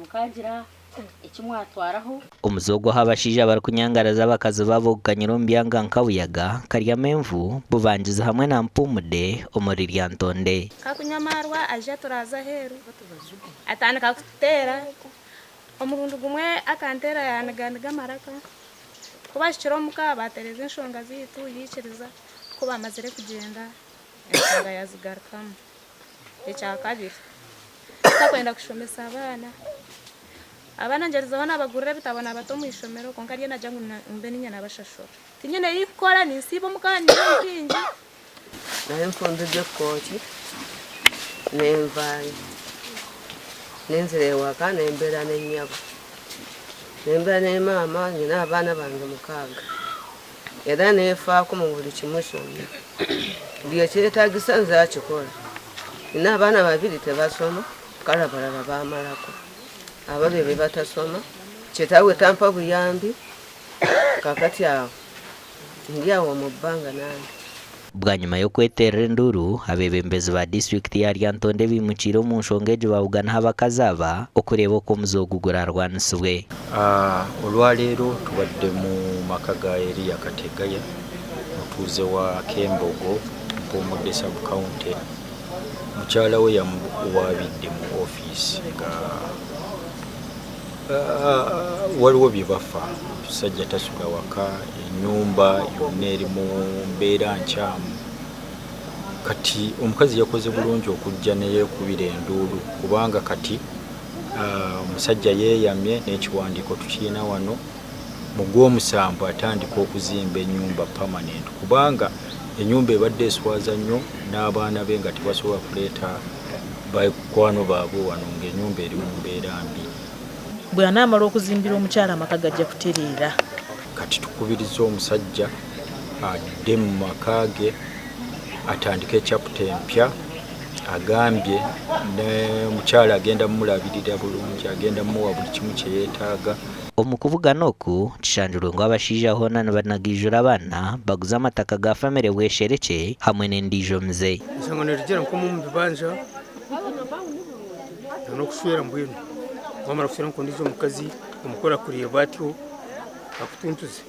Mukaagira eki mwatwaraho. Omuze ogu ahu abashaija barikunyangaraza abakazi baabo gukanyire omu byanga nka Buyaga, Karyamenvu, Bubangizi hamwe na Mpumude omuri Lyantonde. Kakunywa amaarwa aija aturaaza aheeru atandika kututeera. Omurundi gumwe akanteera yaaniganiga amaraka. Ku baahikire omuka baatereeza enshonga zaitu yaikiriza. Ku baamazire kugyenda enshonga yaazigarukamu. Ekyakabiri, tutakwenda kushomesa abaana. Abaana ngyerizeho nabagurira ebitabo nabata omu ishomero kwonka ariyo nagira ngu mbe niinye nabashashura. Tinyine ei kukora ninsiiba omuka ndi omuhingi. Nayo nfumbirwe ebikooki nenvayo nenzire ewaka nembeera nenyabo nembeera ne maama nyine abaana bange mukaaga era nefaako omu buri kimwe kyona buri ekyetagisa nzakikora nyine abaana babiri tebasoma kare abarara bamarako ababiri batasoma kitaabwe tampa buyambi kakati aho ndi aho omu bbanga nange. Bwanyima y'okweterera enduuru, abeebembezi ba disiturikiti ya Lyantonde baimukiire omu nshonga egi baabuganaho abakazi aba okureeba oku omuze ogu gurarwanisibwe. Olwaleero tubadde mu maka ga Eria Kategaya mutuuze wa Kembogo, Mpumudde Sub County. Mukyala we yamuwaabidde mu ofiisi nga waliwo bye bafa. Omusajja tasula waka, ennyumba yonna eri mu mbeera nkyamu. Kati omukazi yakoze bulungi okujja ne yeekubira enduulu kubanga kati omusajja yeeyamye n'ekiwandiiko tukirina wano. Mu Gwomusanvu atandika okuzimba ennyumba permanent kubanga ennyumba ebadde eswaza nnyo n'abaana be nga tebasobola kuleeta bakwano baabwe wano ng'ennyumba eri mu mbeera mbi. Bw'anaamala okuzimbira omukyala amaka gajja kutereera. Kati tukubiriza omusajja adde mu maka ge atandike chapter empya. Agambye ne mukyala agenda mumulabirira bulungi, agenda muwa buli kimu kye yeetaaga. Omu kubugana oku, kishangirwe ngu abashaija hoona nibanagaijura abaana, baguza amataka ga famire bwesherekye hamwe n'endiijo mize. Enshonga nerugiira nk'omwe omu bibanja n'okushwera mbwenu wamara kushwera nk'ondiijo omukazi omukuru akureeba atyo akutuntuze.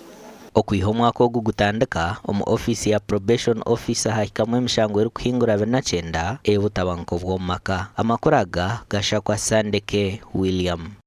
Okwiha omwaka ogu gutandika, omu ofiisi ya Probation Officer hahikamu emishango erikuhingura 29 ey'obutabanguko bw'omu maka. Amakuru aga gashakwa Sandeke William.